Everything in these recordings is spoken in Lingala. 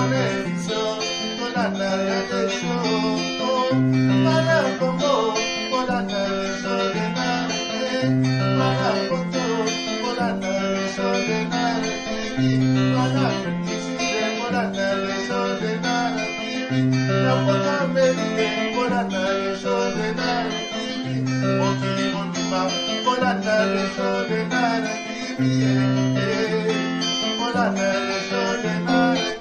Bonne émission, tolanda ya Desho. Bana Congo, bolanda Desho Denard. Bana Poto, bolanda Desho Denard TV. Bana Afrique bolanda Desho Denard TV. Na Poto Amerique, bolanda Desho Denard TV. Mokili mobimba, bolanda Desho Denard TV. Bolanda Desho Denard TV.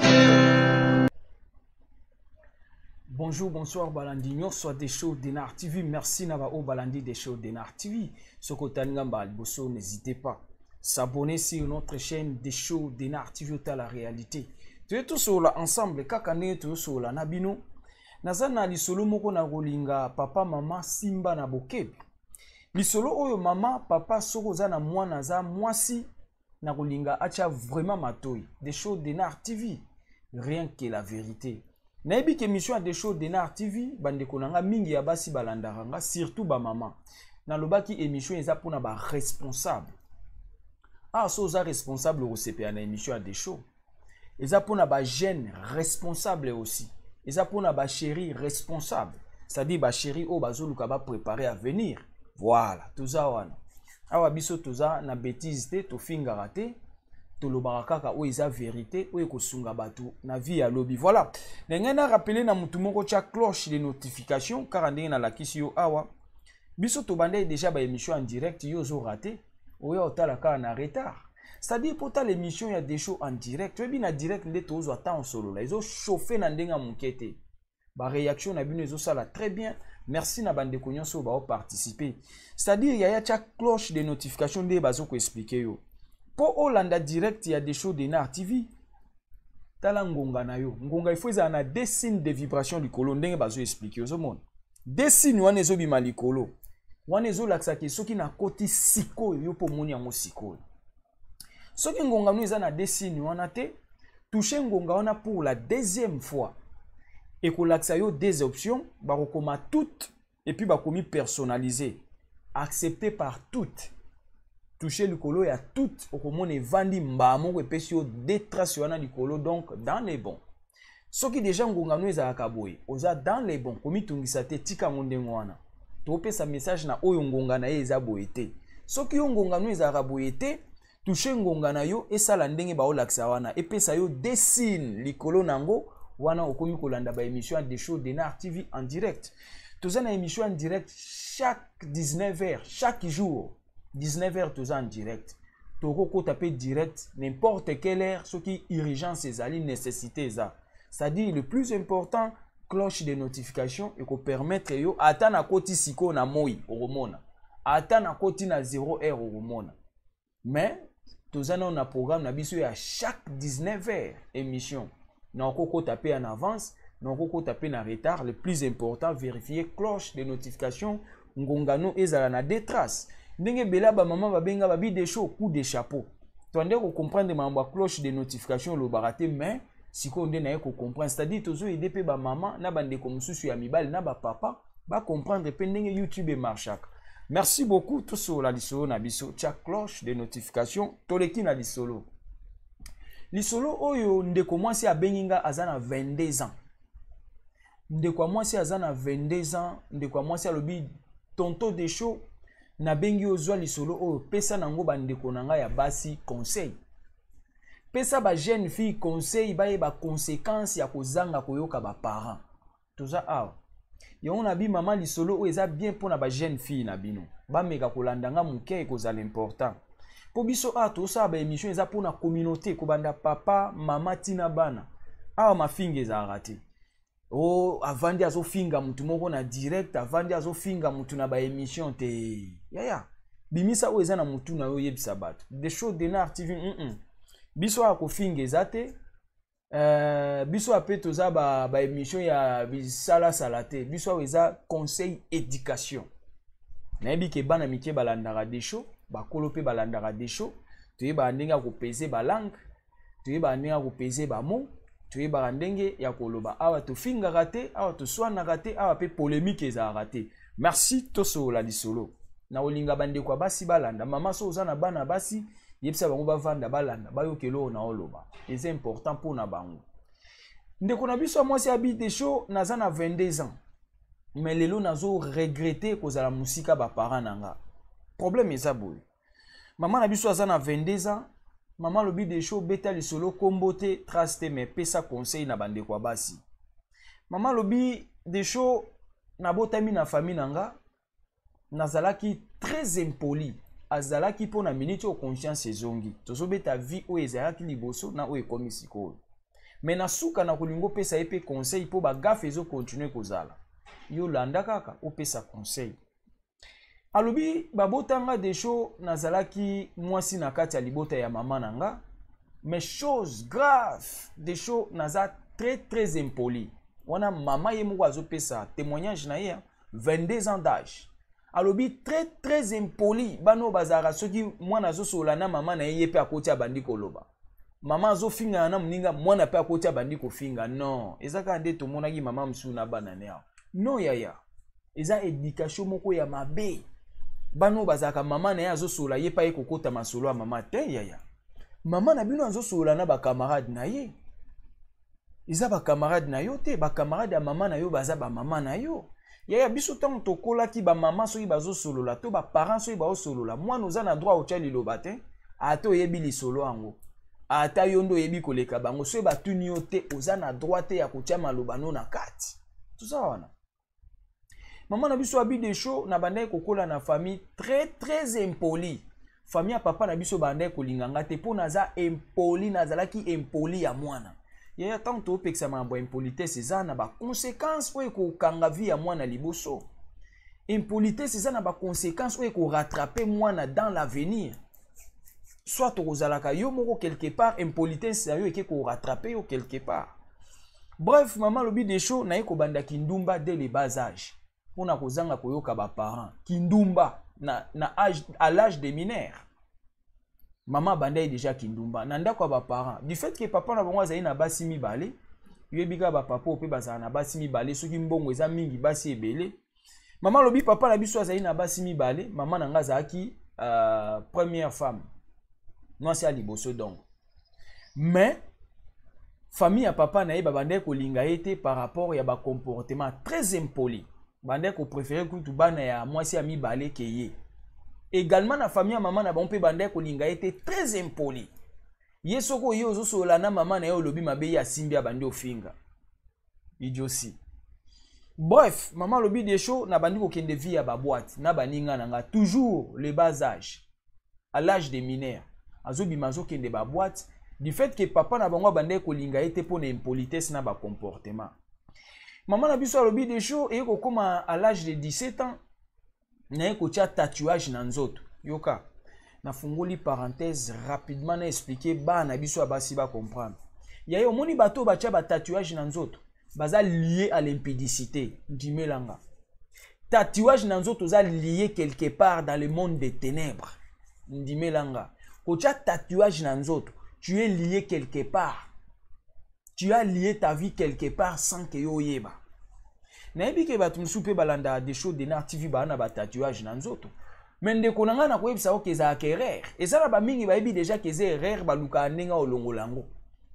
Bonjour, bonsoir balandi nyonso ya Desho Denard TV. Merci na ba oyo balandi Desho Denard TV. Soki otali nga mbala liboso, n'hésitez pas. S'abonner sur notre chaîne Desho Denard TV otala réalité. Toye tosolola ensemble kaka ndenge toyosolola na bino. Naza na lisolo moko na kolinga papa mama simba na bokebi. Lisolo oyo mama papa soki oza na mwana aza mwasi na kolinga atia vraiment matoi. Desho Denard TV, rien que la vérité. Nayebi ke émission ya Desho Denard TV bandeko na nga mingi ya basi balandaka nga surtout ba mama. Nalobaki émission eza mpona ba responsable. Ah so oza responsable okosepela na émission ya Desho. Eza mpona ba jeune responsable aussi. Eza mpona ba chérie responsable. C'est-à-dire ba chérie oyo bazoluka ba préparer avenir. Voilà, toza wana. Awa biso toza na bêtise te, tofingaka te, tolobaka kaka oyo eza vérité, oyo ekosunga bato na vie ya lobi. Voilà. Na ngai na rappeler na mutu moko tia cloche de notification kaka ndenge nalakisi yo awa. Biso tobandaki déjà ba émission en direct, yo ozo rater, oyo otala kaka na retard. C'est-à-dire po tala émission ya Desho en direct, oyebi na direct nde tozwa temps osolola, ezo chauffer na ndenge ya moke te. Ba réaction na bino ezosala très bien. Merci na bandeko nyonso oyo bao participer. C'est-à-dire yaya tia cloche de notification nde bazo ko expliquer yo. Po olanda direct ya Desho Denard TV, tala ngonga na yo. Ngonga il faut ezala na deux signes de vibration likolo ndenge bazo expliquer ozomona. Deux signes wana ezobima likolo. Wana ezolakisa ke soki nakoti sikoyo yo po omoni yango sikoyo. Soki ngonga no eza na deux signes wana te, toucher ngonga wana pour la deuxième fois. Ekolakisa yo deux options, bakokoma toutes et puis bakomi personnaliser. Accepté par toutes. Toucher likolo ya toutes, okomona evandi mbaa moko epesi yo deux traces wana likolo, donc dans les bons. Soki déjà ngonga no ezalaka boye, oza dans les bons, komitungisa te, tika yango ndenge wana. Topesa message na oyo ngonga na ye eza boye te. Soki yo ngonga no ezalaka boye te, toucher ngonga na yo esala ndenge baolakisa wana, epesa yo deux signes likolo nango wana okomi kolanda ba émission ya Desho Denard TV en direct. Toza na émission en direct chaque 19h, chaque jour 19h toza en direct. Tokokota pe direct n'importe quelle heure soki urgence ezali, nécessité eza. C'est-à-dire le plus important, cloche de notification eko permettre yo ata na koti siko na moi okomona, ata na koti na 0 heure okomona. Mais toza nano na programme na biso ya chaque 19h émission. Na okokota pe en avance, na okokota pe na retard. Le plus important, vérifier cloche de notification ngongano ezala na deux traces. Ndenge bela ba mama babenga ba bi Desho coup de chapeau. To nde ko comprendre mambo ya cloche de notification lobaka te, mais sikoyo nde naye ko comprendre. C'est-à-dire tozo aider pe ba mama na ba ndeko mosusu ya mibali na ba papa ba comprendre pe ndenge YouTube e marchaka. Merci beaucoup tosolola lisolo na biso, tia cloche de notification, toleki na lisolo. Lisolo oyo ndeko mwasi abengi nga aza na 22 ans. Ndeko ya mwasi aza na 22 ans, ndeko ya mwasi alobi tonton Desho nabengi yo zwa lisolo oyo pesa nango ba ndeko na nga ya basi conseil. Pesa ba jeune fille conseil bayeba conséquence ya kozanga koyoka ba parents. Toza awa. Yango na bi mama lisolo oyo eza bien pona ba jeune fille na bino. Bameka kolanda nga moke ekozala important. Po biso awa tosala ba émission eza pona communauté kobanda papa, mama tina bana. Awa mafinga ezalaka te. Oh, avandi azofinga mutu moko na direct, avandi azofinga mutu na ba émission te. Yaya, bimisa oyo eza na mutu na yo yebisa bato. Desho Denard TV, Biso awa kofinga eza te. Biso ape toza ba émission ya bisalasala te. Biso awa eza conseil éducation. Nayebi ke bana mike balandaka Desho, bakolo pe balandaka Desho. Toyebaka ndenge ya kopese ba langue, toyebaka ndenge ya kopese ba mots, toyebaka ndenge ya koloba. Awa tofingaka te, awa toswanaka te, awa pe polémique ezalaka te. Merci tosolola lisolo. Na kolinga bandeko ya basi balanda. Mama so oza na bana basi, yebisa bango bavanda balanda, bayoka eloko na oloba. Eza important mpo na bango. Ndeko na biso ya mwasi ya Desho, naza na 22 ans, mais lelo nazo regretter kozala mosika baparent na nga. Problème eza boye: mama na biso aza na 22 ans. Mama alobi: "Desho, beta lisolo, kombo te, trace te, mais pesa conseil na bandeko ya basi." Mama alobi: "Desho, nabotami na famille na nga, nazalaki très impoli." Azalaki mpo na miniti oyo conscience ezongi, tozobeta vie oyo ezalaki liboso na oyo ekomi sikoyo. Mais na suka na kolinga opesa ye mpe conseil mpo bagaffes ezocontinuer kozala. Yo landa kaka opesa conseil. Alobi: "Babotanga, Desho, nazalaki mwasi na kati ya libota ya mama na nga. Mais chose grave, Desho, naza très très impoli." Wana mama ye moko azopesa témoignage na ye, 22 ans d'âge. Alobi très très impoli. Bana oyo bazalaka, soki mwana azosolola na mama na ye, ye mpe akoti, abandi koloba. Mama azofingana na moninga, mwana mpe akoti, abandi kofinga. Non, eza kaka nde tomonaki mama mosusu na bana ne awa. Non yaya, eza éducation moko ya mabe. Bana oyo bazalaka, mama na ye azosolola, ye mpe aye kokota masolo ya mama te. Yaya, mama na bino azosolola na bacamarade na ye, eza bacamarade na yo te. Bacamarade ya mama na yo baza bamama na yo. Yaya, biso ntango tokolaki, bamama soki bazosolola to baparent soki bazosolola, mwana oza na droit otya liloba te. Ata oyebi lisolo yango, ata yo nde oyebi koleka bango, soki batuni yo te, oza na droit te ya kotia maloba no na kati. Toza wana. Mama na biso abi: "Desho, na bandaki kokola na famille très très impoli. Famille ya papa na biso bandaki kolinga nga te mpo naza impoli, nazalaki impoli ya mwana." Yaya, ntango toopekisa makambo ya impolitesse, eza na baconséquence oyo ekokanga vie ya mwana liboso. Impolitesse eza na baconséquence oyo ekorattraper mwana dans l'avenir. Soit tokozalaka yo moko quelque part, impolitesse na yo eke korattraper yo quelque part. Bref, mama alobi: "Desho, naye kobanda kindumba dès le bas âge mpona kozanga koyoka baparent." Kindumba na âge, à l'âge de mineur, mama abandaki déjà kindumba na ndako ya baparent, du fait que papa na bango azali na basi mibale. Yoyebi kaka bapapa oyo mpe bazala na basi mibale, soki mbongo eza mingi, basi ebele. Mama alobi: "Papa na biso azali na basi mibale. Mama na nga azalaki première femme, mwasi ya liboso donc. Mais famille ya papa na ye babandaki kolinga ye te par rapport ya bacomportement très impoli. Bandaki kopréférer kutu bana ya mwasi ya mibale ke ye. Également na famille ya mama na bango mpe bandaki kolinga ye te, très impoli. Ye soki oye ozosolola na mama na ye, olobi mabe, ye asimbi, abandi ofinga, idiotie." Bref, mama alobi: "Desho, na bandi kokende vie ya baboîte na baninga na nga toujours le bas âge, à l'âge des mineurs. Azobima, azokende baboîte, du fait que papa na bango abandaki kolinga ye te mpo na impolitesse na bacomportement." Mama na biso alobi: "Desho, eye kokóma à l'âge de 17 ans, naye kotia tatouage na nzoto." Yoka, nafungoli parenthèse rapidement na expliquer bana na biso ya basi bacomprendre. Yaye, omoni bato oyo batia batatouage na nzoto, baza lié à l'impudicité. Ndimelanga, tatouage na nzoto oza lié quelque part dans le monde des ténèbres. Ndimelanga, kotia tatouage na nzoto, tu es lié quelque part, tu as lié ta vie quelque part sans que yo oyeba. Nayebi ke bato mosusu mpe balandaka Desho Denar TV, baa na batatouage na nzoto. Mais ndeko na ngai, nakoyebisa yo ke ezalaka erreur. Eza na bamingi bayebi déjà ke eza erreur, balukaka ndenge olongola yango.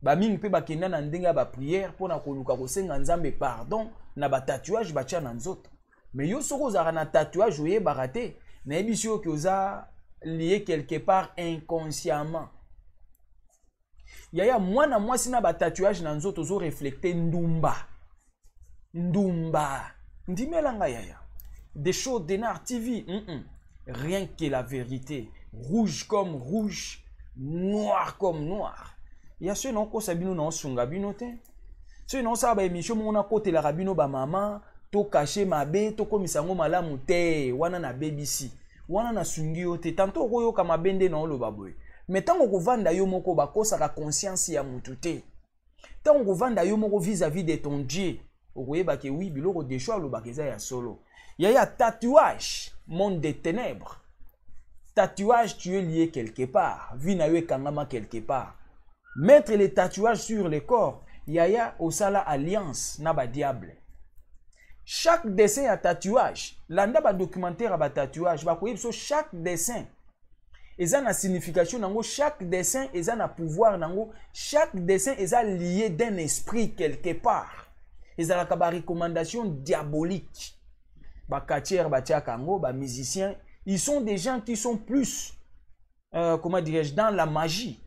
Bamingi mpe bakenda na ndenge ya baprière mpona koluka kosenga Nzambe pardon na batatouage batia na nzoto. Mais yo soki ozalaka na tatouage, oyebaka te, nayebisi yo ke oza lié quelque part inconsciemment. Yaya, mwana mwasi na batatouage na nzoto, ozorefléter ndumba, ndumba. Ndimelanga yaya, Desho Denar TV, Rien que la vérité, rouge comme rouge, noir comme noir. Ya soki naokosa bino, naosunga bino te. Soki naosala baémission moko, nakotelaka bino bamama, tocacher mabe, tokomisa yango malamu te. Wana nabebisi, wana nasungi yo te. Tanto okoyoka mabe nde naoloba boye, mais ntango kovanda yo moko, bakosaka conscience ya mutu te. Ntango kovanda yo moko vis-à-vis de ton Dieu, okoyeba ke oui, biloko Desho alobaka eza ya solo. Yaya, tatouage, monde des ténèbres. Tatouage, tu es lié quelque part, vie na yo ekangama quelque part. Mettre les tatouages sur le corps, yaya, osala alliance na badiable. Chaque dessin ya tatouage, landa badocumentaire ya batatouage, bakoyebi so chaque dessin Eza na signification nango, chaque dessin eza na pouvoir nango, chaque dessin eza lié d'un esprit quelque part. Ezalaka ba recommandation diabolique. Ba catcheurs batiaka yango, ba musiciens, ils sont des gens qui sont plus comment dirais-je, dans la magie,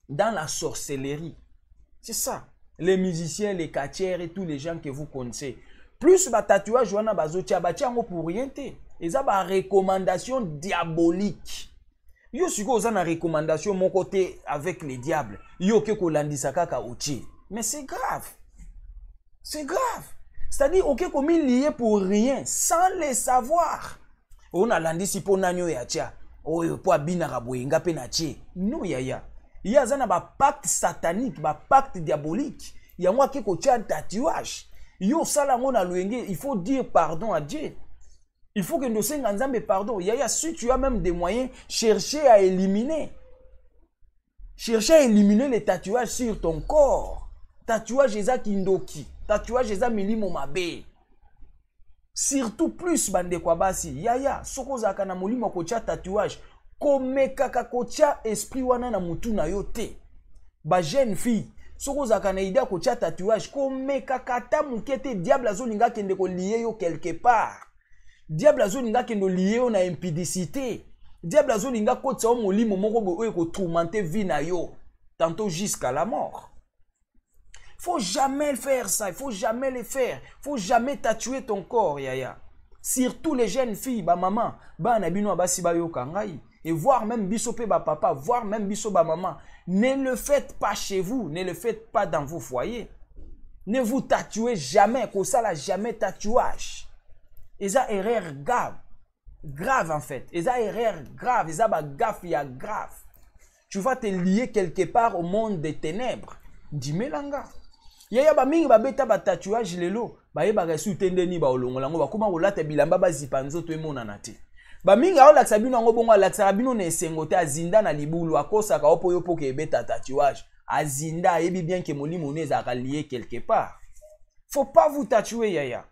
dans la sorcellerie. C'est ça. Les musiciens, les catcheurs et tous les gens que vous connaissez. Plus ba tatouage wana bazotia, batia yango pour rien te. Eza ba recommandation diabolique. Yo sikoyo oza na recommandation moko te avec le diable. Yo oke kolandisa kaka otie. Mais c'est grave. C'est grave. C'est-à-dire oke komilier pour rien sans le savoir. Oyo nalandisi mpo nani oyo atia oyo mpo abinaka boye nga mpe natie. Non yaya. Ye aza na ba pacte satanique, ba pacte diabolique. Yango ake kotia tatouage. Yo osala yango na loyenge, il faut dire pardon à Dieu. Il faut que ndosenga Nzambe pardon. Yaya, si tu as même des moyens, cherchez à éliminer. Cherchez à éliminer les tatouages sur ton corps. Tatouage eza kindoki. Tatouage eza milimo mabe. Surtout plus bandeko ya basi. Yaya, soko ozalaka na molimo ya kotia tatouage, komekaka kotia esprit wana na mutu na yo te. Ba jeune fille, soko ozalaka na idée ya kotia tatouage, komekaka ata moke te. Diable azolinga akende kolie yo quelque part. Diable azolinga akende kolie yo na impudicité. Diable azolinga akotisa yo molimo moko boye oyo ekotourmente vie na yo, tantôt jusqu'à la mort. Faut jamais faire ça, il faut jamais le faire. Faut jamais tatouer ton corps, yaya. Surtout les jeunes filles, ba maman, ba na bino basi ba yoka ngai. Et voire même biso pe ba papa, voire même biso ba maman. Ne le faites pas chez vous, ne le faites pas dans vos foyers. Ne vous tatouez jamais, kosala jamais tatouage. Eza erreur grave. Grave en fait. Eza erreur grave, eza ba gaffe ya grave. Tu vas te lier quelque part au monde des ténèbres. Ndimelanga. Yaya ba mingi ba beta ba tatouage lelo, ba yebaka esu te ndeni ba olongola ngo, bakoma kolata bilamba ba zipa nzoto emonana te. Ba mingi aolakisa bino yango bongo, alakisaka bino na esengo te, azinda na libulu, akosaka opo yo poke ebeta tatouage. Azinda, ayebi bien que molimo ne ezalaka lié quelque part. Faut pas vous tatouer yaya.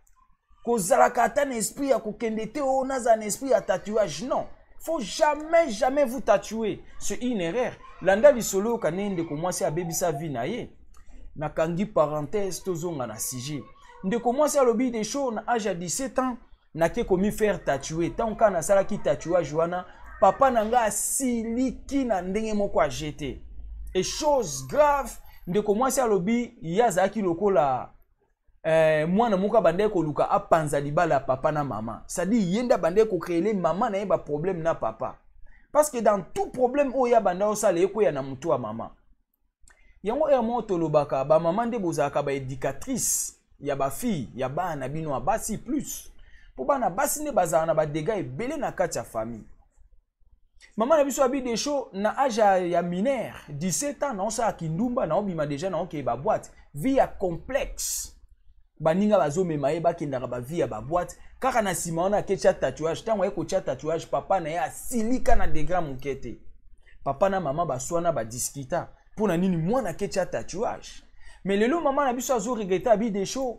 Kozalaka ata na esprit ya kokende te, oh, naza na esprit ya tatouage, non. Faut jamais, jamais vous tatouer. C'est une erreur. Landa lisolo oyo kane ndeko mwasi abebisa vie na ye. Nakangi parenthèse, tozonga na sujet. Ndeko mwasi alobi des choses na âge ya 17 ans, nake komi faire tatouer. Tant ka nasalaki tatouage wana, papa na nga asiliki na ndenge moko a jeter. Et chose grave, ndeko mwasi alobi ye azalaki lokola mwana moko abandaki koluka apanza libala ya papa na mama. C'est-à-dire ye nde abandaki kocréer mama na ye ba problème na papa. Parce que dans tout problème oyo abanda osala ekweya na mutu ya mama. Yango heure moko tolobaka ba mama nde bozalaka ba éducatrice ya ba fille ya bana na bino ya basi plus. Po bana basi nde bazalaka na ba dégâts ebele na kati ya famille. Mama na biso abi desho na âge ya mineur 17 ans na osala kindumba na obima déjà na okeye ba boîte vie ya complexe. Baninga bazomema ye bakendaka ba vie ya ba boîte kaka na nsima wana aketia tatouage. Ntango aye kotia tatouage, papa na ye asilika na degré moke te. Papa na mama baswana badiskita mpo na nini mwana aketia tatouage. Mais lelo mama na biso azo regretter abi desho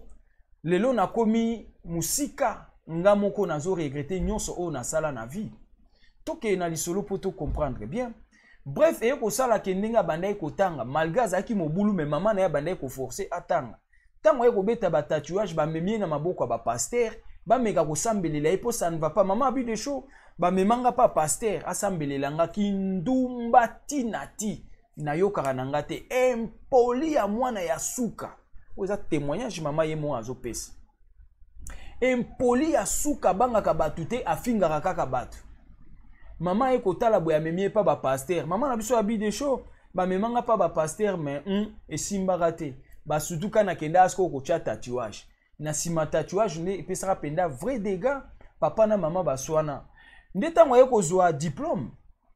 lelo nakomi mosika nga moko nazo regretter nyonso oyo nasala na vie. Tokende na lisolo po to comprendre bien. Bref, eye kosala ke ndenge abandaki kotanga malgré azalaki mobulu, mais mama na ye abandaki koforcer atanga. Ntango aye kobeta ba tatouage, bamemi ye na maboko ya ba pasteur, bameka kosambelela ye po ça ne va pas. Mama abi de chaud, bamemanga pa pasteur asambelela nga kindumba tina ti nayokaka na nga te. Impoli ya mwana ya suka. Oyo eza témoignage mama ye moko azopesa. Impoli ya suka, abangaka bato te, afingaka kaka bato. Mama ye kotala boye amemi ye pa ba pasteur. Mama na biso abi de chaud, bamemanga pa ba pasteur mais esimbaka te. Basutuka na kenda asko kotia tatouage. Na nsima tatouage nde epesaka mpenza vrai dégâts. Papa na mama baswana. Nde ntango aye kozwa diplôme,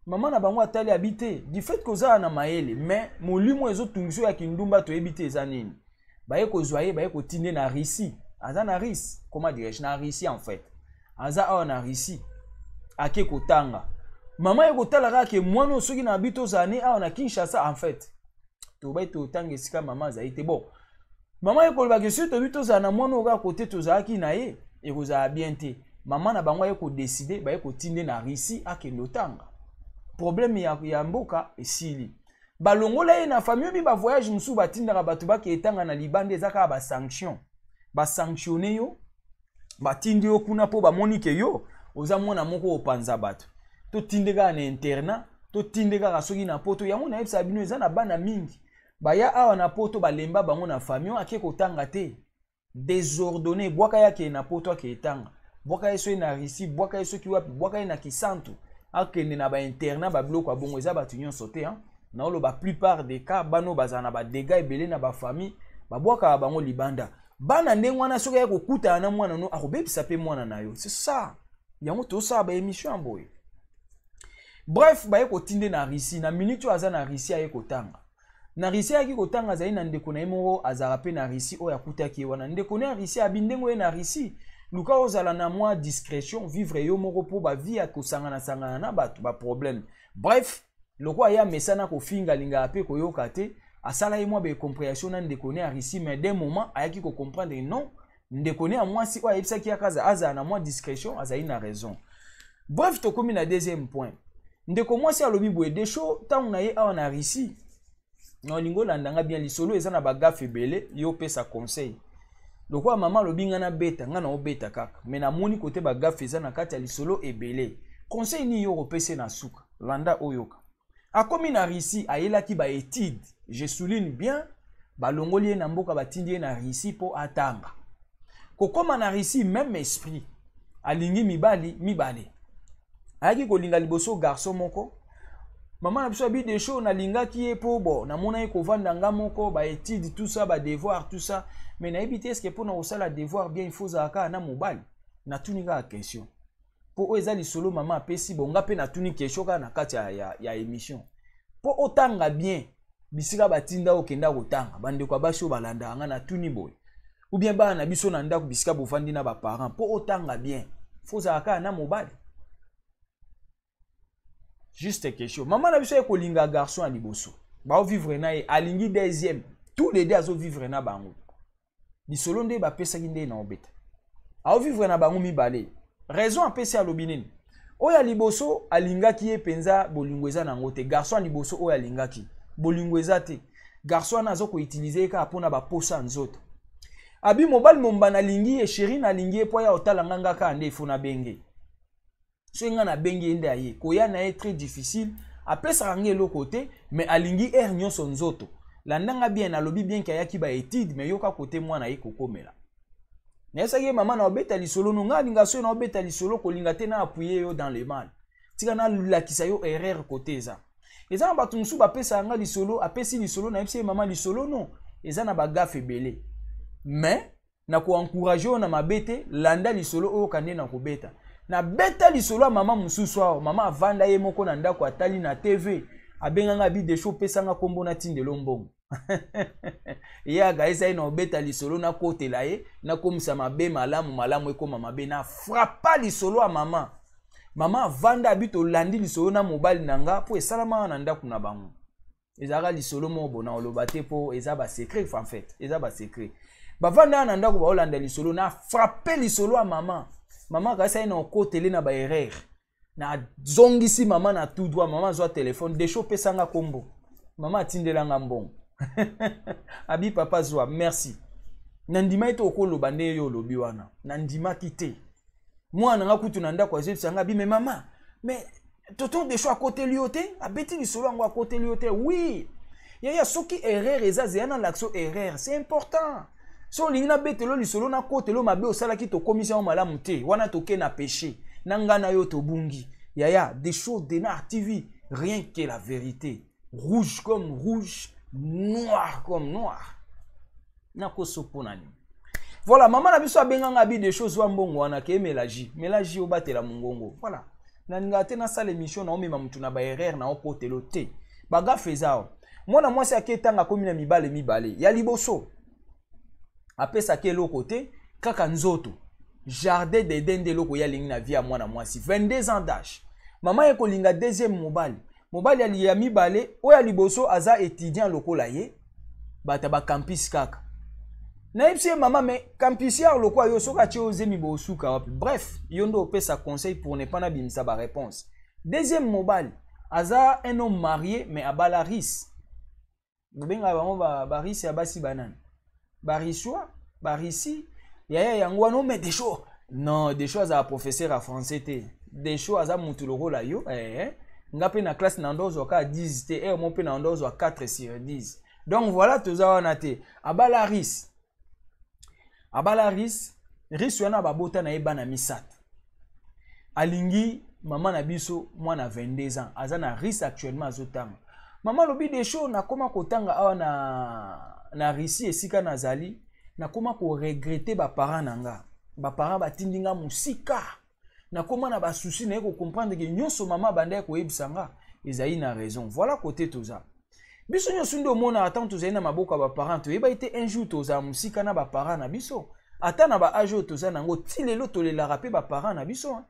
mama na bango atali abi te, du fait kozala na mayele, mais molimo ezotungisa ya kindumba toyebi te eza nini. Baye kozwa ye, baye kotinde na Russie. Aza na Russie, comment dirais-je, na Russie en fait. Aza awa na Russie. Ake kotanga. Mama ye kotala kaka ke mwana oyo soki na bi tozala ne awa na Kinshasa en fait. Tobai totanga esika mama azali te. Bon, mama ye koloba ke soki tobi tozala na mwana oyo kaka kote tozalaki na ye, ekozala bien te. Mama na bango aye kodécider, baye kotinde na Russie akende otanga. Problème ya mboka esili. Balongola ye na famille. Oyebi, bavoyage mosusu batindaka bato bake etanga na libanda, eza kaka basanction. Basanctionne yo, batindi yo kuna mpo bamoni ke yo oza mwana moko opanza bato. Totinde kaka na internat, totinde kaka soki na Poto. Yango nayebisaka bino, eza na bana mingi baya awa na Poto, balemba bango na famille, ake kotanga te, désordonné. Bwaka ye akende na Poto, ake etanga. Bwaka ye soki na Russie, bwaka ye soki wapi, bwaka ye na Kisantu, akende na bainternat. Babiloko ya bongo eza bato nyonso te, hein? Naoloba plupart des cas, bana oyo bazala na badégâts ebele na bafamille, babwakaka bango libanda. Bana ndenge wana, soki aye kokutana na mwana no, akobebisa mpe mwana na yo. C'est ça, yango tosala baémission ya boye. Bref, baye kotinde na Russie. Na minute oyo aza na Russie, aye kotanga na Russie. Ayaki kotanga, azali na ndeko na ye moko azalaka mpe na Russie, oyo akutaki ye wana. Ndeko na ya Russie abi ndenge oye na Russie, luka ozala na mwa discrétion, vivre yo moko, mpo bavie ya kosangana-sangana na bato, baproblème. Bref, lokola ye amesana kofinga, alingaka mpe koyoka te, asala ye mwa baincompréhension na ndeko ne ya Russie. Mais d'un moment ayaki kocomprendre, non, ndeko ne ya mwasi oyo ayebisaki yaka azala na mwa discrétion, azali na raison. Bref, tokomi na deuxième point. Ndeko mwasi alobi boye: Desho, ntango na ye awa na Russie, na olingi olanda nga bien, lisolo eza na bagaffes ebele. Yo opesa conseil lokola mama alobi nga nabeta, nga na obeta kaka, me namoni kote bagaffes eza na kati ya lisolo ebele. Conseil nini yo okopesa na suka? Landa, oyoka. Akomi na Russie, ayelaki baétude, je souligne bien. Balongoli ye na mboka, batindi ye na Russie mpo atanga. Kokóma na Russie, même esprit, alingi mibali mibale. Ayaki kolinga liboso garçon moko. Mama na biso abi: Desho, nalingaki ye mpo bo namona ye kovanda nga moko, baétude, tout ça, badevoir, tout ça, mais nayebi te, est-ce mpona kosala devoir bien, il faut ozala kaka na mobali? Natuni kaka question, mpo oyo eza lisolo mama apesi bonga. Mpe natuni question kaka na kati ya émission: mpo otanga bien, bisika batinda okenda kotanga, bandeko ya basi oyo balandaka nga, natuni boye, ou bien bana na biso na ndako, bisika bovandi na baparent, mpo otanga bien, faut ozala kaka na mobali? Juste question. Mama na biso ye kolinga garçon ya liboso, baovivre na ye, alingi deuxième, tous les deux azovivre na bango. Lisolo nde bapesaki nde na obeta, aovivre na bango mibale. Raison apesi, alobi nini? Oyo ya liboso alingaki ye mpenza, bolingo eza nango te. Garçon ya liboso oyo alingaki, bolingo eza te. Garçon wana aza koutiliser ye kaka mpona baposa ya nzoto. Abi mobali momba nalingi ye, chéri, nalingi ye mpo aya otala nga, nga kaka nde efo nabenge. Soki nga nabengi ye nde aye. Koya na ye très difficile, apesaka nga eloko te, mais alingi heure nyonso nzoto. Landanga bien, nalobi bien ke ayaki baétude, mais yoka kote mwana ye kokomela. Nayebisaki ye: mama, na obeta lisolo no, nga alinga soki na obeta lisolo, kolinga te na appuyer yo dans le mal. Tika nalakisa yo erreur kote eza na bato mosusu bapesaka nga lisolo. Apesi lisolo, nayebisi ye: mama, lisolo no eza na bagaffes ebele, mais na koencourager oyo na mabe te. Landa lisolo oyo, ka nde na kobeta. Nabeta lisolo ya mama mosusu awa. Mama avanda ye moko na ndako, atali na TV, abenganga, abi: Desho, opesanga nkombo, natindelo mbongo. Ye akayesa ye na obeta lisolo, nakotela ye, nakomisa mabe malamu, malamu ekóma mabe. Na frappa lisolo ya mama. Mama avanda, abi: tolandi lisolo na mobali na nga, mpo esalamaka na ndako na bango. Ezalaka lisolo moko bona oloba te, mpo eza basecret. En fait, eza basecret. Bavanda na ndako, baolanda lisolo. Na frappe lisolo ya mama. Mama akayesa ye na okotele na baerreur. Nazongisi mama na tout droit. Mama azwa telefone: Desho, opesanga nkombo. Mama atindelanga mbongo. Abi: papa, zwa, merci. Nandimaki te okoloba nde yo olobi wana, nandimaki te. Mwana nga kutu na ndako azoyebisa abi: me mama, mais tonton Desho akoteli yo te, abeti lisolo yango, akoteli yo te. Oui yaya, soki erreur eza, zeya na lakso erreur, c'est important. So olingi nabetelo lisolo, nakotelo mabe osalaki, tokomisi yango malamu te, wana toke na péché na ngai na yo, tobungi. Yaya, Desho Denar TV, rien que la vérité, rouge comme rouge, noir comme noir. Nakoso mpona nini? Voilà, mama na biso abenganga, abi: des choses, wa mbongo wana, ke mela jus, mela jus, obatela mongongo. Voilà, nalingaka te nasala émission na omema motu na baerreur na okotelo te. Bagaffes eza awa. Mwana mwasi ake etanga, akomi na mibale mibale. Ya liboso apesaki eloko te, kaka nzoto, jardin d'Eden nde eloko ye alingi na vie ya mwana mwasi, 22 ans d'âge. Mama ye kolinga deuxième mobali. Mobali ya mibale, oyo ya liboso aza étudiant lokola ye, bato ya bacampus kaka. Nayebisi ye: mama, mais campusière lokola yo, soki atie ozemi, bosuka wapi? Bref, yo nde opesa conseil pour ne pas nabimisa baréponse. Deuxième mobali Aza un homme marié mais abala russe. Bobengaka bango ba russe ya basi banani? Barissois, barisi. Yaya, yango wana ome Desho. Non, Desho azala professeur ya français te. Desho aza mutu lokola yo. Nga mpe na classe na ndo ozwa kaka 10 te, ere mo mpe na ndo ozwa 4 sur 10. Donc voilà, toza wana te. Abala russe, abala russe. Russe wana babota na ye bana misato. Alingi mama na biso, mwana 22 ans, aza na Russie actuellement, azotanga. Mama alobi: "Desho, nakóma kotanga awa na Russie, esika nazali, nakóma koregretter baparent na nga. Baparent batindi nga mosika, nakóma na basoucis. Naye kocomprendre ke nyonso mama abandaki koyebisa nga ezali na raison." Voilà kote toza biso nyonso nde omonaka ntango tozali na maboko ya baparent, toyebaki te un jour tozala mosika na baparent na biso. Ata na baâge oyo toza nango ti lelo, tolelaka mpe baparent na biso,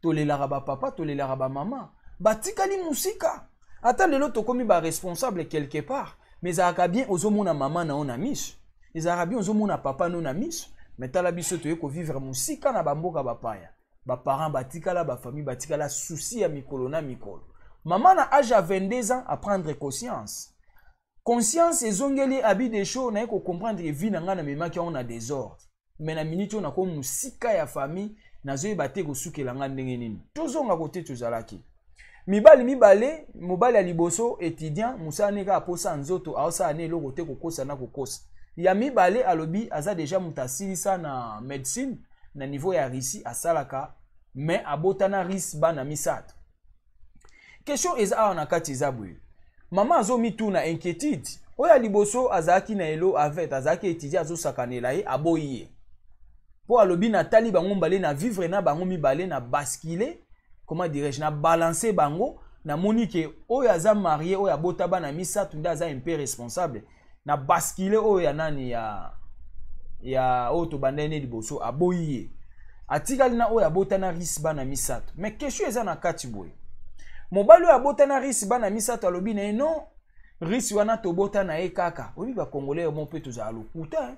tolelaka bapapa, tolelaka bamama batikali mosika. Ata lelo tokomi baresponsable quelque part, mais ezalaka bien ozomona mama na yo na miso, ezalaka bien ozomona papa no na miso. Mais tala biso, toye kovivre mosika na bamboka bapaya, baparent batikala, bafamille batikala, souci ya mikolo na mikolo. Mama na âge ya 22 ans aprendre conscience, conscience ezongeli. Abi: "Desho, naye kocomprendre vie na ngai, namemaki yango na désordre, mais na miniti oyo nakomi mosika ya famille, nazoyeba te kosukela ngai ndenge nini." Tozonga kote tozalaki. Mibali mibale. Mobali ya liboso, étudiant, mosala ne kaka posa nzoto, aosala ne eloko te, kokosa na kokosa. Ya mibale alobi aza déjà moto asilisa na médecine na niveau ya Russie, asalaka, mais abota na Russie bana misato. Question eza awa na kati eza boye: mama azomituna, inquiétude. Oyo ya liboso azalaki na elo avet, azalaki étudiant, azosakanela ye, aboyi ye mpo alobi: "Natali bango mibale, na vivre na bango mibale, na bascule, comment dirais-je, na balance bango, namoni ke oyo aza marié, oyo abota bana misato nde aza un peu responsable. Na bascule oyo ya nani, ya oyo tobandai ne liboso." Aboyi ye, atikali na oyo abota na Russie bana misato. Mais question eza na kati boye: mobali oyo abota na Russie bana misato alobi na ye: "Non, Russie wana tobota na ye kaka." Oyebi, bacongolais mo mpe tozala lokuta.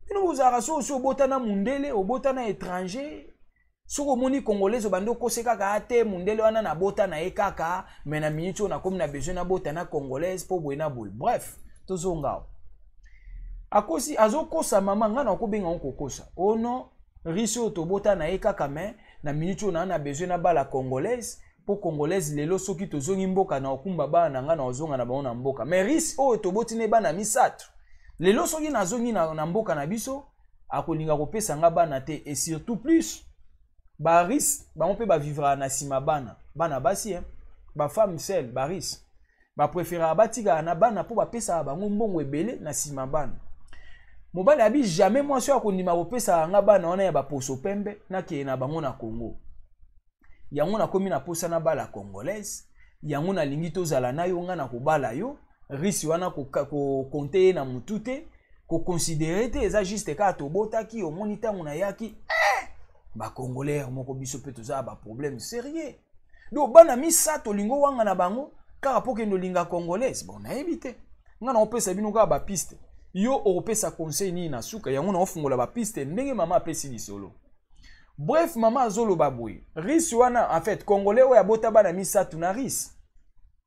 Bino bozalaka so osi obota na mundele, obota na étranger, soki omoni congolaise, obandi okose kaka ate mundele wana nabota na ye kaka, mais na miniti oyo nakomi na besoin nabota na congolaise mpo boye na boye. Bref, tozonga awa. Akosi, azokosa mama. Ngai na kobenga ngo kokosa. O non, Russie oyo tobota na ye kaka, mais na miniti oyo naa na besoin nabala congolaise, mpo congolaise lelo soki tozongi mboka na okumba bana na ngai, na ozonga na bango na mboka. Mais Russie oyo toboti ne bana misato, lelo soki nazongi na mboka na biso, akolinga kopesa nga bana te. Et surtout plus barusse, bango mpe bavivraka na nsima bana, bana basi, eh? Bafemme seule barusse bapréféraka batikala na bana mpo bapesaka bango mbongo ebele na nsima bana. Mobali abi: "Jamais mwasi oyo akondima kopesaka nga bana wana ya baposo pembe, nakeye na bango na Congo. Yango nakomi na posa na bala congolaise, yango nalingi tozala na yo, nga na kobala yo. Russie wana kocompter ye na motu te, koconsidérer te, eza juste kaka tobotaki. Omoni ntango nayaki, eh! Bacongolais moko, biso mpe toza na baproblème sérieux. Donc bana misato olingi owanga na bango kaka mpo kende olinga congolaise." Bon, nayebi te, nga na opesa bino kaka bapiste. Yo okopesa conseil nini na suka? Yango naofungola bapiste ndenge mama apesi lisolo. Bref, mama azoloba boye: Russie wana, en fait congolais oyo abota bana misato na Russie,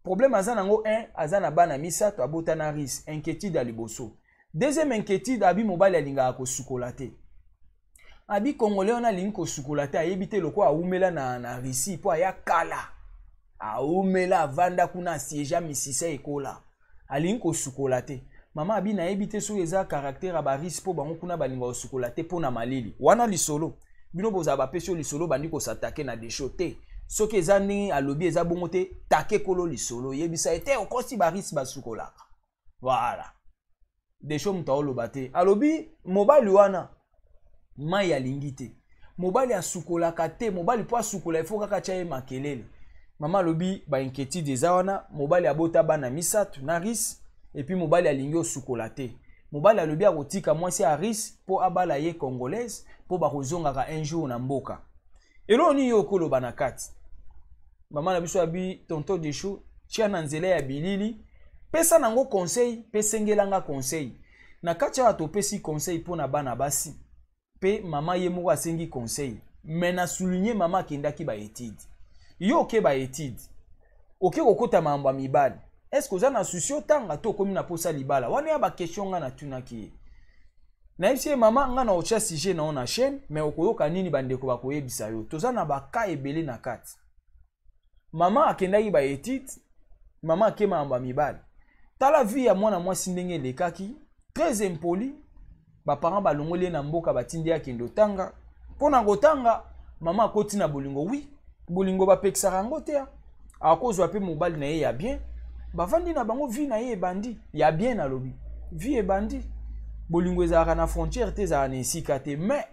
problème aza nango 1, aza na bana misato, abota na Russie, inquiétude ya liboso. Deuxième inquiétude, abi mobali alingaka kosukola te. Abi congolais wana alingi kosukola te, ayebi te lokola awumela na Russie, mpo aya kala, awumela, avanda kuna, asiéger, misisa ekola, alingi kosukola te. Mama abi: "Nayebi te soki eza caractère ya barusse, mpo bango kuna balinga kosukola te mpo na malili wana." Lisolo bino bozala bapesi yo lisolo, bandi kosatake na Desho te. Soki eza ndenge alobi, eza bongo te, take kolo lisolo, yebisa ye te okosi, barusse basukolaka. Voilà, Desho moto aoloba te. Alobi mobali wana mai alingi te, mobali asukolaka te, mobali mpo asukola ifo kaka tia ye makelele. Mama alobi bainquiétude eza wana: mobali abota bana misato na Russie, et puis mobali alingi osukola te. Mobali alobi akotika mwasi ya Russie mpo abala ye congolaise, mpo bakozongaka un jour na mboka. Eloko nini yo okoloba na kati? Mama na biso abi: "Tonton Desho, tia na nzela ya bilili, pesa nango conseil mpe sengelanga conseil." Na kati awa topesi conseil mpo na bana basi, mpe mama ye moko asengi conseil. Mais na souligne, mama akendaki baétude. Yo oke baétude. Oke kokota makambo ya mibali, est-ce oza na souci otanga to okomi na posa libala? Wana ya baquestion nga natunaki ye. Nayebisi ye: mama, nga na otya sujet na yo na chaîne, mais okoyoka nini? Bandeko bakoyebisa yo. Toza na baka ebele na kati. Mama akendaki baétude, mama ake makambo ya mibali. Tala vie ya mwana mwasi ndenge elekaki, très impoli. Baparent balongoli ye na mboka, batindi ye akende otanga. Mpo na kotanga, mama akoti na bolingo. Oui, bolingo bapekisaka yango te. Akozwa mpe mobali na ye ya bien, bavandi na bango, vie na ye ebandi ya bien. Nalobi vie ebandi. Bolingo ezalaka na frontière te, ezalaka na esika te. Mais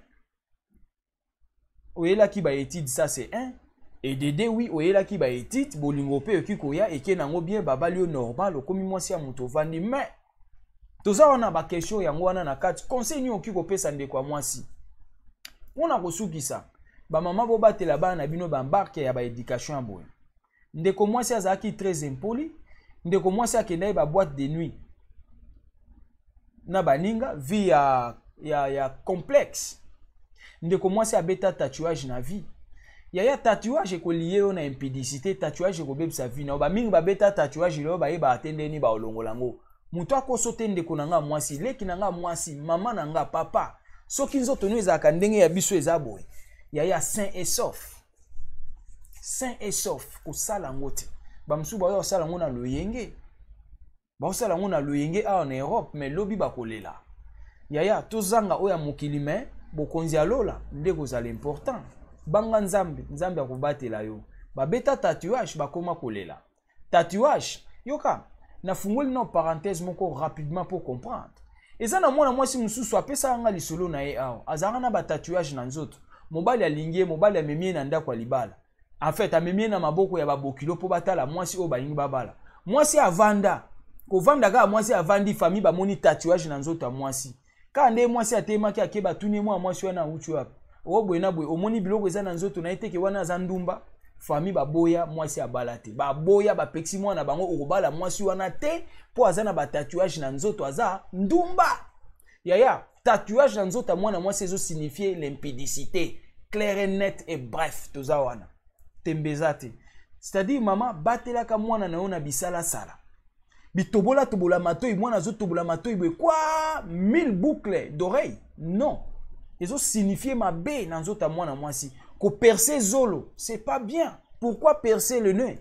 oyelaki baétude, ça c'est un et de deux. Oui, oyelaki baétude, bolingo mpe oyoki koya, eke nango bien, babali yo normal, okomi mwasi ya moto, ovandi. Mais toza wana, baquestion yango wana na kati. Conseil nini okoki kopesa ndeko ya mwasi mpona kosukisa? Bamama, bobatela bana na bino bambarke ya baéducation ya boye. Ndeko mwasi azalaki très impoli. Ndeko mwasi akendaki baboîte de nuit na baninga, vie ya complexe. Ndeko mwasi abeta tatouage na vie. Yaya, tatouage ekolier yo na impudicité, tatouage ekobebisa vie na yo. Bamingi babeta tatouage, lelo bayebaka te ndeni baolongola yango. Moto akoso te. Ndeko na nga mwasi, leki na nga mwasi, mama na nga, papa, soki nzoto no ezalaka ndenge ya biso eza boye, yaya, sain et sauf, sain et sauf, kosala yango te. Bamosusu baoya kosala yango na loyenge, baosala yango na loyenge awa na Europe, mais lobi bakolela. Yaya, tozanga oyo ya mokili, mais bokonzi ya lola nde kozala important. Banga Nzambe, Nzambe akobatela yo. Babeta tatouage, bakoma kolela tatouage. Yoka, nafungoli na parenthèse moko rapidement pour comprendre. Eza na mwana mwasi mosusu apesaka nga lisolo na ye awa. Azalaka na batatouage na nzoto. Mobali alingi ye, mobali amemi ye na ndako ya libala. En fait, amemi ye na maboko ya babokilo mpo batala mwasi oyo balingi babala. Mwasi avanda, kovanda kaka, mwasi avandi, famille bamoni tatouage na nzoto ya mwasi. Kaka nde mwasi atelemaki, ake, batuni ye: mwana mwasi wana awuti wapi? Oyo boye na boye, omoni biloko eza na nzoto na ye teke wana aza ndumba. Famille baboya, mwasi abala te. Baboya, bapekisi mwana bango: okobala mwasi wana te mpo aza na batatouage na nzoto, aza ndumba. Yaya, tatouage na nzoto ya mwana mwasi ezosignifie l'impudicité, clair et net et bref. Toza wana, tembe eza te. C'est-à-dire, mama, batelaka mwana na yo na bisalasala, bitobola tobola matoi. Mwana azotobola matoi boye kwa mille boucles d'oreille, non, ezosignifie mabe na nzoto ya mwana mwasi. Kopercer zolo, c'est pas bien. Pourquoi percer le nez?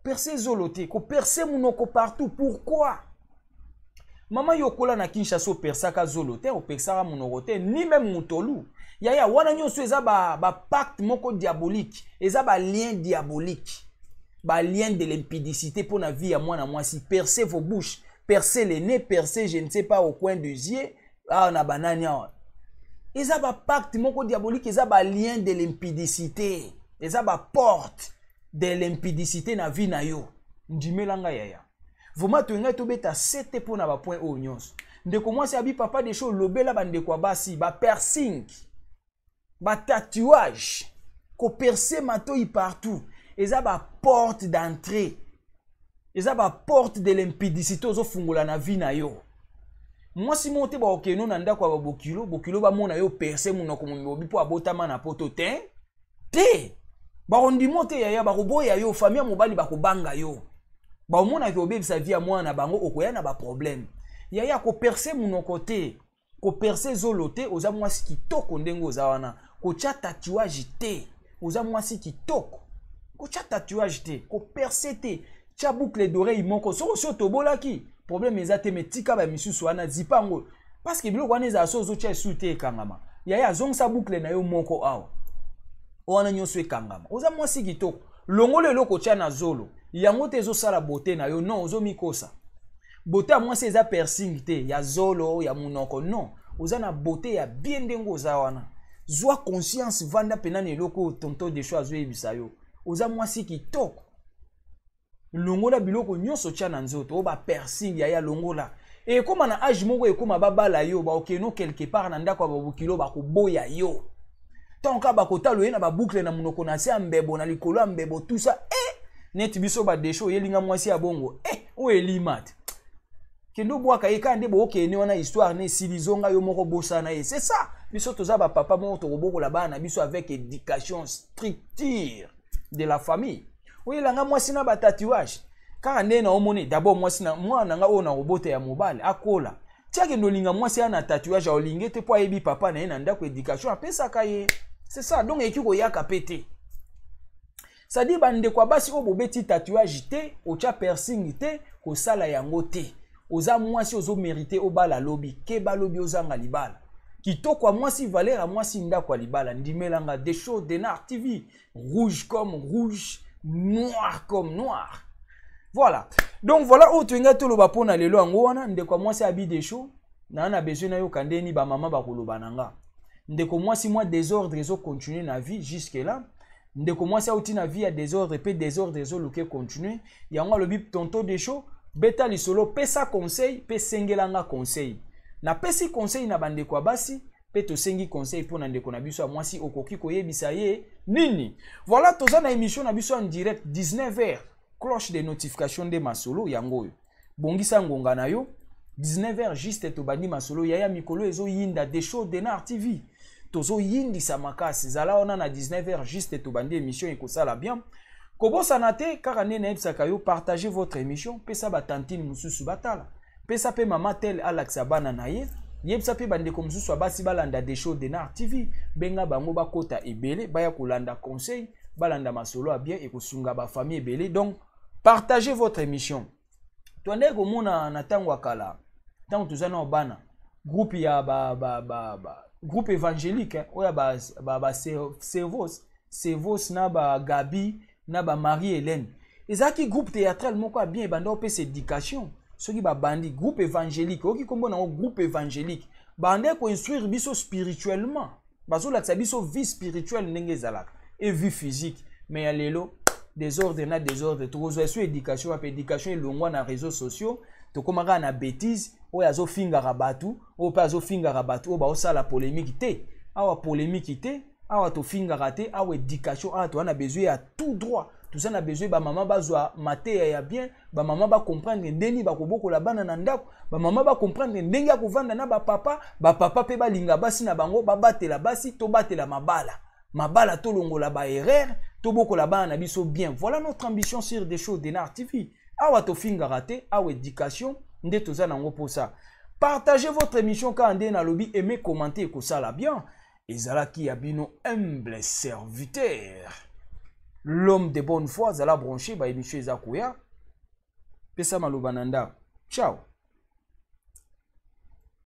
Percer zolo te, kopercer monoko partout, pourquoi? Mama, yo okola na Kinshasa, opersaka zolo te, opersaka monoko te, ni même motolu. Yaya, wana nyonso eza bapacte ba moko diabolique, eza balien diabolique, balien de l'impudicité mpo na vie ya mwana mwasi. Percer vos bouches, percer le nez, percer je ne sais pas au coin des yeux, awa na banani awa, eza bapacte moko diabolique, eza balien de l'impudicité, eza baporte de l'impudicité na vie na yo. Ndimelanga, yaya, vraiment toyengai tobeta sete mpo na bapoint oyo nyonso. Ndeko mwasi abi: papa Desho, lobela bandeko ya basi, bapiercing, batatouage, kopercer matoi partout, eza baporte d'entrée, eza baporte de l'impudicité ozofungola na vie na yo. Mwasi moko te bakokende na ndako ya babokilo, bokilo bamona yo percer monoko momibobi mpo abotama na poto te. Te, bakondimo te, yaya, bakoboya yo. Famille ya mobali bakobanga yo, baomonaki obebisa vie ya mwana na bango, okoya na baproblème. Yaya, kopercer monoko te, kopercer zolo te. Oza mwasi kitoko ndenge oza wana, kotya tatouage te. Oza mwasi kitoko, kotya tatouage te, kopercer te. Tia boucle d'oreille moko soki osi otobolaki, problème eza te, mais tika bamisusu wana, zipa yango, parce que biloko wana ezala so ozotya esu te, ekangama. Yaya, azongisa boucle na yo moko awa, wana nyonso ekangama. Oza mwasi kitoko, longola eloko otya na zolo, yango te ezosala beauté na yo. Non, ozomikosa. Beauté ya mwasi eza piercing te, ya zolo, ya monoko, non. Oza na beauté ya bien ndenge oza wana. Zwa conscience, vanda mpena na eloko oyo tonton Desho azoyebisa yo. Oza mwasi kitoko, longola biloko nyonso tya na nzoto oyo bapiercing. Yaya, longola. Ekóma na age moko, ekóma babala yo, baokeno quelque part na ndako ya babokilo, bakoboya yo. Ntango kaka bakotala oye na baboucle na monoko, na se ya mbebo, na likolo ya mbebo, tout ça, e neti biso badesho, oyelinga mwasi ya bongo, e oyo elima te, kende obwaka ye kaka nde bookende wana, histoire ne esili, zonga yo moko, bosana ye. C'est ça. Biso toza bapapa moko, tokobokola bana na biso avec éducation, structure de la famille. Oyela nga mwasi na ba tatouage. Kaka nde na omoni d'abord mwasi na mwana na nga oyo na kobota ya mobali akola. Ti akende olinga mwasi ya na tatouage aolinge te mpo ayebi papa na ye na ndako education apesaka ye. C'est ça, donc eki koyaka pe te. C'est-à-dire bandeko ya basi oyo bobeti tatouage te, otya piercing te, kosala yango te. Oza mwasi ozo mériter obala lobi, keba lobi ozanga libala. Kitoko ya mwasi, valeur ya mwasi, ndako ya libala. Ndimelanga Desho Denar TV, rouge comme rouge, noir comme noir. Voilà. Donc voilà oyo tolingai toloba mpona lelo yango wana. Ndeko ya mwasi abi Desho, naa na besoin nayoka ndeni bamama bakoloba na nga. Ndeko mwasi, mwa désordre ezocontinue na vie jusque là. Ndeko mwasi auti na vie ya désordre mpe désordre ezoluka econtinue. Yango alobi: "Tonton Desho, beta lisolo, pesa conseil mpe sengelanga conseil." Napesi conseil na bandeko ya basi mpe tosengi conseil mpo na ndeko na biso ya mwasi. Okoki koyebisa ye nini? Voilà, toza na émission na biso en direct 19h, cloche de notification nde masolo yango oyo. Bongisa ngonga na yo, 19h juste tobandi masolo. Yaya, mikolo ezoyinda. Desho Denar TV, tozoyindisa makasi. Zala wana na 19h juste, tobandi émission, ekosala bien. Kobosana te, kaka nde nayebisaka yo, partage votre émission, pesa batantine mosusu batala, pesa mpe mama tel alakisa bana na ye, yebisa mpe bandeko mosusu ya basi balanda Desho Denar TV. Benga bango bakota ebele, baya kolanda conseil, balanda masolo ya bien, ekosunga bafamille ebele. Donc partagez votre émission. Toandeki komona na ntango ya kala, ntango toza na bana, groupe ya ba groupe évangélique oyo ya ba Servos, Servos na bagabi na bamarie Hélène, ezalaki groupe théâtral moko ya bien, ebanda opesa éducation. Soki babandi groupe évangélique, oyoki nkombo nango groupe évangélique, bande koinstruire biso spirituellement, bazolakisa biso vie spirituelle ndenge ezalaka e vie physique. Mais ya lelo, désordre na désordre. Tokozwa esu éducation wapi? Éducation elongwa na réseaux sociaux. Tokóma kaka na bétise. Oyo azofingaka bato, oyo mpe azofingaka bato, oyo baosala polémique te. Awa polémique te, awa tofingaka te, awa éducation. Awa toza na besoin ya tout droit, toza na besoin bamama bazwa mateya ya bien, bamama bacomprendre ndeni bakobokola bana na ndako, bamama bacomprendre ndenge ya kovanda na bapapa, bapapa mpe balinga basi na bango, babatela basi, tobatela mabala, mabala, tolongola baerreur, tobokola bana na biso bien. Voilà notre ambition sur Des Choses Denar TV. Awa tofingaka te, awa éducation nde toza nango mposa. Partagez votre émission kaka nde nalobi, aimez, commenter, ekosala bien. Ezalaki ya bino humble serviteur, l'homme de bonne foi. Azala branché, baémission eza koya. Pesa maloba na ndako. Ciao.